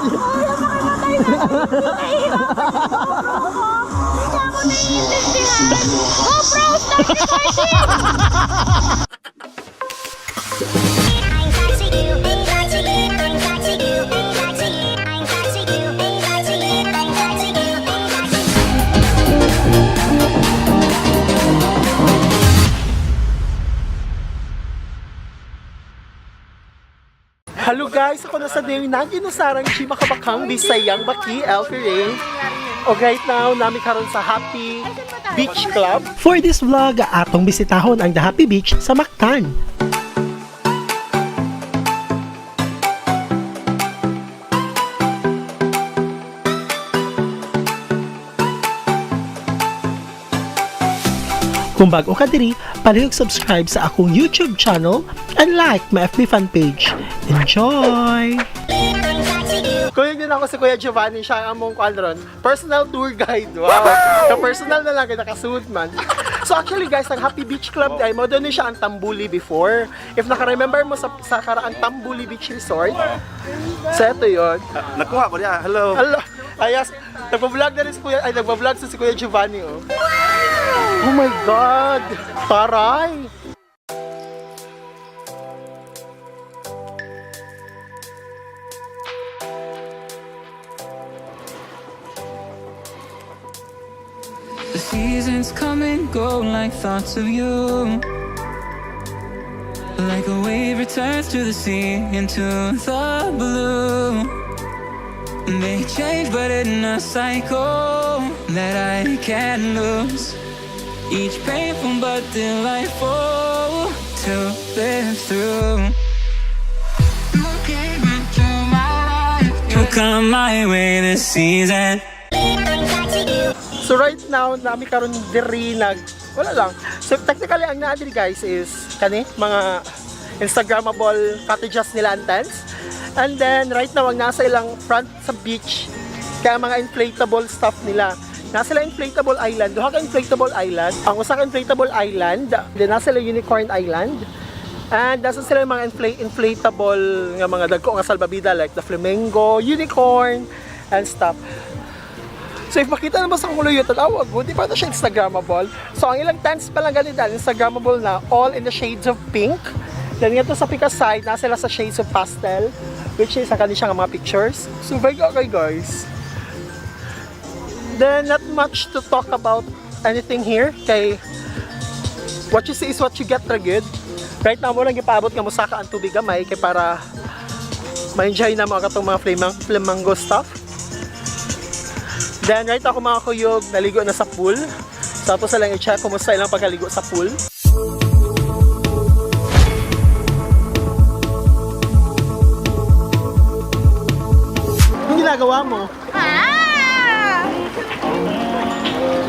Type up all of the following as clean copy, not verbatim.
Kuya, pakipatay na. Nahihirapan yung GoPro ko. Hindi niya ako naiintindihan. GoPro, stop recording! Hello guys, ako na sa Dewey Naginusarang Chimakabakang Bisayang Baki, Elfie Rain. O right now, nami karon sa Happy Beach Club. For this vlog, atong bisitahon ang The Happy Beach sa Mactan. Kung bago ka diri, palihog subscribe sa akong YouTube channel and like my FB fan page. Enjoy! Kuya din ako si Kuya Giovanni, siya ang among kuan ron, personal tour guide. Wow! Ka personal na lang, nakasuod man. So actually guys, ang Happy Beach Club ay mo doon siya ang Tambuli before. If naka-remember mo sa karaang Tambuli Beach Resort, so ito yun. Nakuha ko niya. Hello. Ala, ayas, nagpa-vlog na rin si Kuya, ay nagpa-vlog si Kuya Giovanni, oh. Oh my God! Taray! The seasons come and go like thoughts of you. Like a wave returns to the sea into the blue. They change, but in a cycle that I can't lose. Each painful but delightful to live through. Looking into my life, you come my way this season. So right now, nami karon diri nag wala lang. So technically ang naa diri guys is kani mga instagrammable cottages nila and tents. And then right now ang nasa ilang front sa beach kaya mga inflatable stuff nila. Nasa sila inflatable island, duha ka inflatable island. Ang usa ka inflatable island, then nasa sila unicorn island. And nasa sila yung mga inflatable nga mga dagko nga salbabida like the flamingo, unicorn, and stuff. So if makita naman sa kuluyo, tanawa good, di pa na siya Instagrammable. So ang ilang tents pa lang ganito, Instagrammable na, all in the shades of pink. Then nga sa pika side, nasa sila sa shades of pastel, which is ang kanila nga mga pictures. So very okay guys. Then not much to talk about anything here kay what you see is what you get ra good. Right now mo lang gipaabot nga mosaka ang tubig gamay kay para ma-enjoy na mo ang katong mga flamingo stuff. Then right ako mga kuyog, naligo na sa pool. Tapos na lang i-check kumusta ilang pagkaligo sa pool. Anong ginagawa mo? Ah!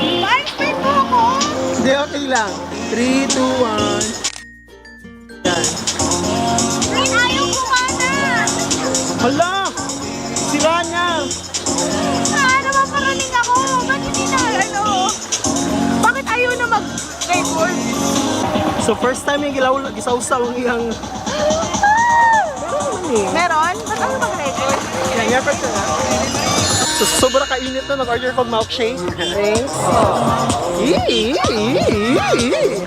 Pa-expert po ako! Hindi, okay lang. 3, 2, 1. Yan. Rin, ayaw gumana! Hala! Sira na! Ah, napaparaning ako! Ba't hindi na, ano? Bakit ayaw na mag-record? So first time yung gilaw, gisawsaw ang iyang... Meron? Ba't ayaw mag-record? Yan, yan, first na. So, sobra kainit na, nag-order ko milkshake. Thanks. Eee, ee, ee.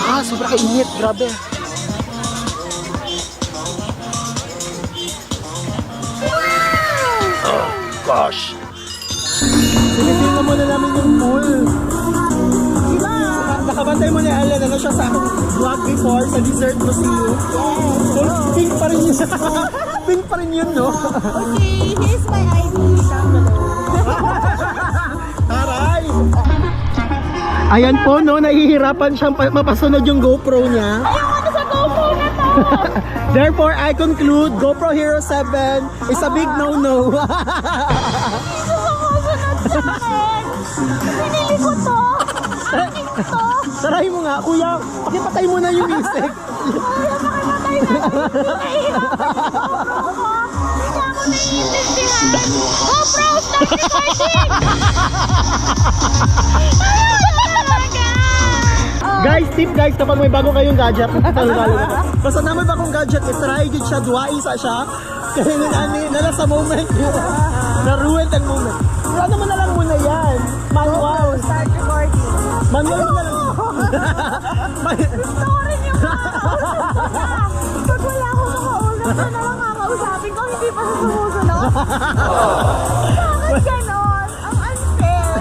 Ah, sobra kainit. Grabe. Oh, gosh. Sinifil na muna namin yung pool. Diba? Nakabantay mo ni Ellen, ano siya sa akong vlog before sa dessert museum. So, pink pa rin yun. Pink pa rin yun, no? Okay, here's my ID. Taray! Ayan po, no, nahihirapan siyang mapasunod yung GoPro niya. Ayaw na sa GoPro na to! Therefore, I conclude GoPro Hero 7 is a big no-no. Hindi sumusunod sa akin! Pinili ko to! Akin to! Taray mo nga, kuya, pakipatay mo na yung music. Kuya, pakipatay na! Nahihirapan yung GoPro ko! Hindi niya ako naiintindihan! GoPro, stop recording! Talaga! Guys, tip guys, kapag may bago kayong gadget, basta naman bagong gadget, itry gid siya, duwai sa siya. Kaya nga ani, nala sa moment. Na-ruin ang moment. Pero ano mo na lang muna yan? Manual. Start recording. Manual mo na lang. Gusto ko rin yung makakausap ko na. Pag wala akong makausap, siya na lang kakausapin ko, hindi pa siya sumusunod. Bakit ganon? Ang unfair.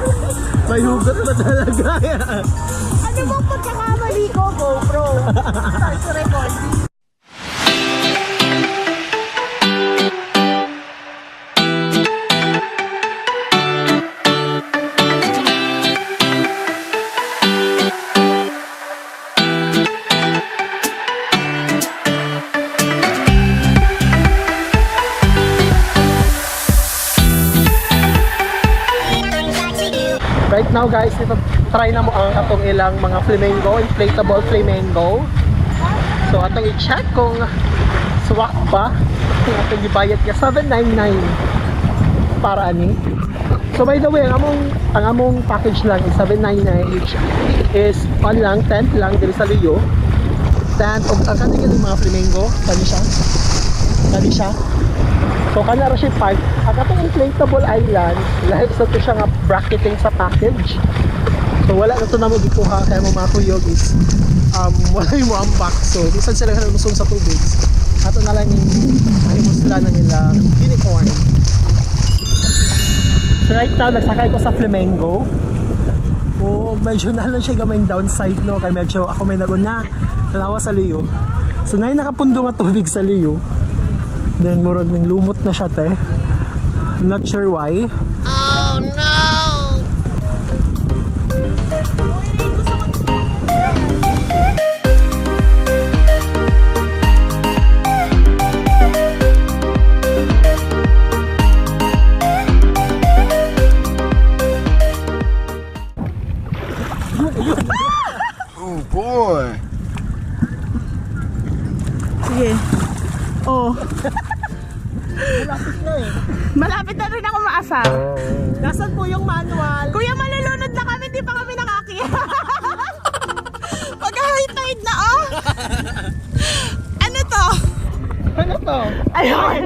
May hugot ba talaga yan? Ano bang pagkakamali ko, GoPro? Start recording. Right now guys, ito try na mo ang atong ilang mga flamingo, inflatable flamingo. So atong i-check kung swak ba ang atong gibayad nga 799 para ani. So by the way, ang among package lang is 799, which is on lang tent lang diri sa Luyo. Tent og ang kanang mga flamingo, kani siya. Kani siya. So kana ra siya park. Ang atong inflatable island, lahi sa to siya nga bracketing sa package. So wala na to namo gikuha kay mo mga kuyog is wala mo ang box. So bisan sila nga sa tubig. Ato na lang yung mahimo sila ng ilang unicorn. So right now nagsakay ko sa Flamengo. Oh, medyo na lang siya gamay downside no kay medyo ako may naguna tanawa sa liyo. So nay nakapundo nga tubig sa liyo. Then murag ning lumot na siya te. Not sure why. Oh boy. Sige. Oh. Malapit na eh. Malapit na rin ako maasar. Nasaan po yung manual? Kuya, malulunod na kami, di pa kami nakakita. Pag high tide na, oh. Ano to? Ano to? Ayun.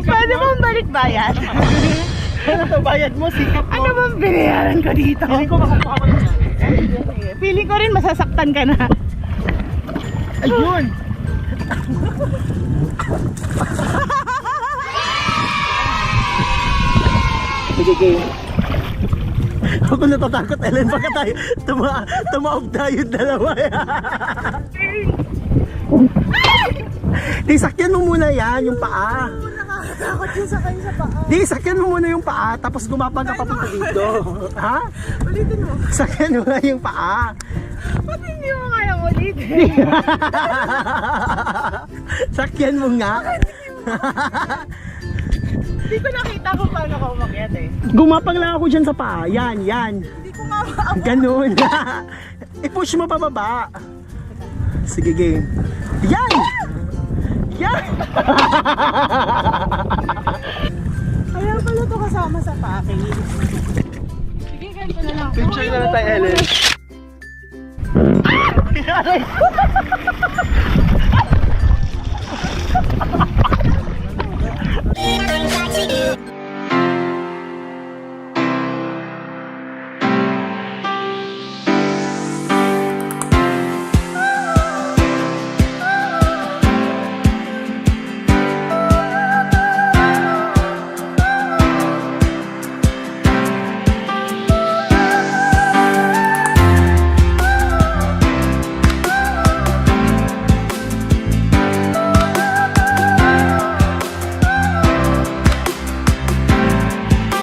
Pwede bang balik bayan? Ano to? Bayad mo, sikap mo. Ano bang binayaran ko dito? Hindi ko makukuha ko na. Feeling ko rin masasaktan ka na. Ayun! Sige, game. Ako natatakot, Ellen. Baka tayo, tumaob tayo dalawa. Di, sakyan mo muna yan, yung paa. Nakakatakot yung sakay sa paa. Di, sakyan mo muna yung paa, tapos gumapang ka papunta dito. Ha? Ulitin mo. Sakyan mo na yung paa. Ba't hindi mo kayang ulitin? Sakyan mo nga. Hindi ko nakita kung paano ka umakyat eh. Gumapang lang ako dyan sa paa. Yan, yan. Hindi ko nga maabot. Ganun. I-push mo pababa. Sige, game. Yan! Yan! Kaya pala to kasama sa package. Sige, ganito na lang. Picture na lang tayo, Ellen.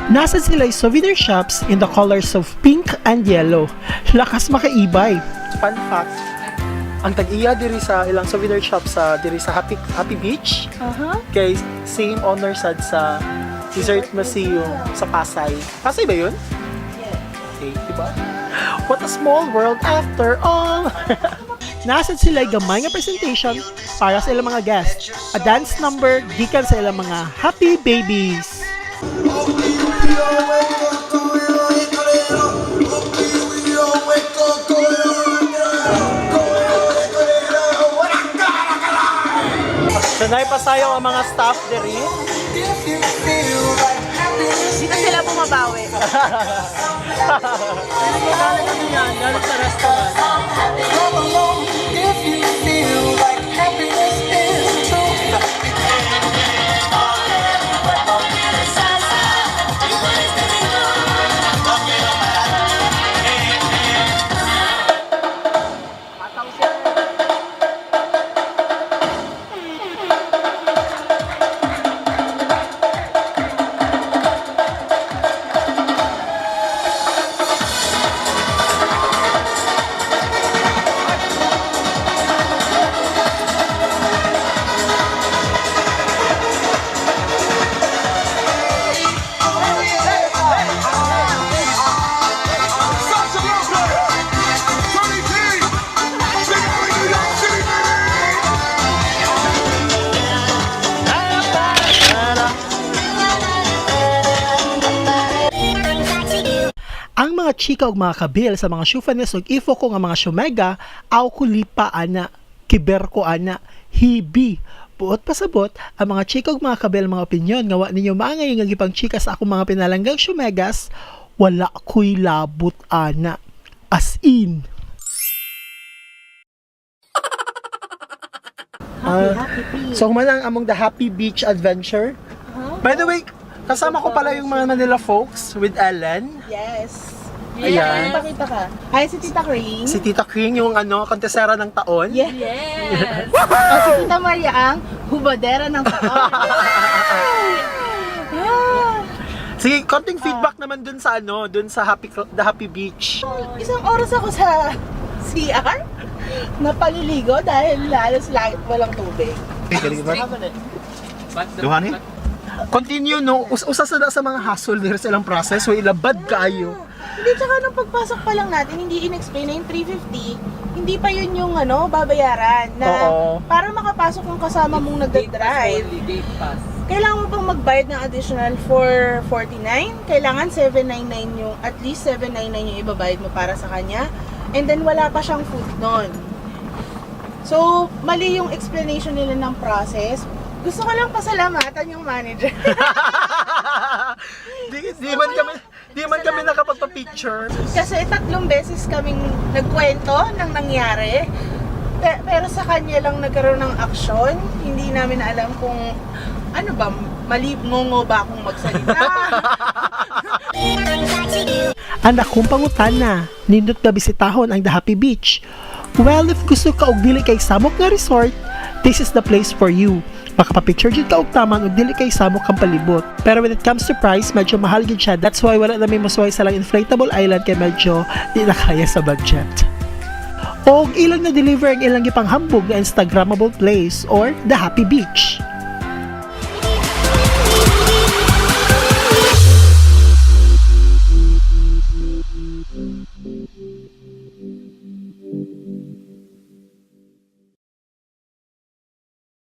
Nasa sila souvenir shops in the colors of pink and yellow. Lakas makaibay. Fun fact, ang tag-iya diri sa ilang souvenir shop sa diri sa Happy Happy Beach kay same owner sad sa Desert Museum sa Pasay. Pasay ba yun? Okay, di ba? What a small world after all! Nasa sila gamay nga presentation para sa ilang mga guests. A dance number gikan sa ilang mga happy babies. So naipasayaw ang mga staff diri. Dito sila bumabawi. Galing sa restaurant. Clap along if you feel like happiness is the truth. Sasha Lopez! Tony G! Big Alley, New York City, baby! Ang mga chika ug mga kabil sa mga Shufanes ug ifo ko nga mga Shumega, aw kulipa ana, kiber ko ana, hibi. Buot pasabot, ang mga chika ug mga kabil mga opinyon nga wa ninyo maangay nga gipang chika sa akong mga pinalanggang Shumegas, wala ko'y labot ana. As in. So human ang among the Happy Beach Adventure. By the way, kasama ko pala yung mga Manila folks with Ellen. Yes. Ayan. Pakita ka. Ay, si Tita Crane. Si Tita Kring, yung ano, kontesera ng taon. Yes. Yes! O, si Tita Maria ang hubadera ng taon. Ah. Sige, konting feedback naman dun sa ano, dun sa the Happy Beach. Isang oras ako sa CR napaliligo dahil halos lagi walang tubig. Duhani? Continue no, usa sa mga hassle diri sa ilang process, so ilabad kaayo. Hindi, tsaka nung pagpasok pa lang natin, hindi in-explain na yung 350, hindi pa yun yung ano, babayaran. Na para makapasok yung kasama mong nagda-drive, Gate pass. kailangan mo pang magbayad ng additional 449. Kailangan 799 yung, at least 799 yung ibabayad mo para sa kanya. And then wala pa siyang food nun. So, mali yung explanation nila ng process. Gusto ko lang pasalamatan yung manager. Di man kami nakapagpa-picture. Kasi tatlong beses kaming nagkwento ng nangyari. Pero sa kanya lang nagkaroon ng aksyon. Hindi namin alam kung ano ba, mali, ngongo ba akong magsalita. Anak kong pangutana, nindot na bisitahon ang The Happy Beach. Well, if gusto ka og dili kay samok nga resort, this is the place for you. Makapapicture jud ka og taman og dili kay samok ang palibot. Pero when it comes to price, medyo mahal gid siya. That's why wala na may masuway sa lang inflatable island kay medyo di na kaya sa budget. Og ilang na deliver ang ilang gipanghambog na Instagrammable place or The Happy Beach.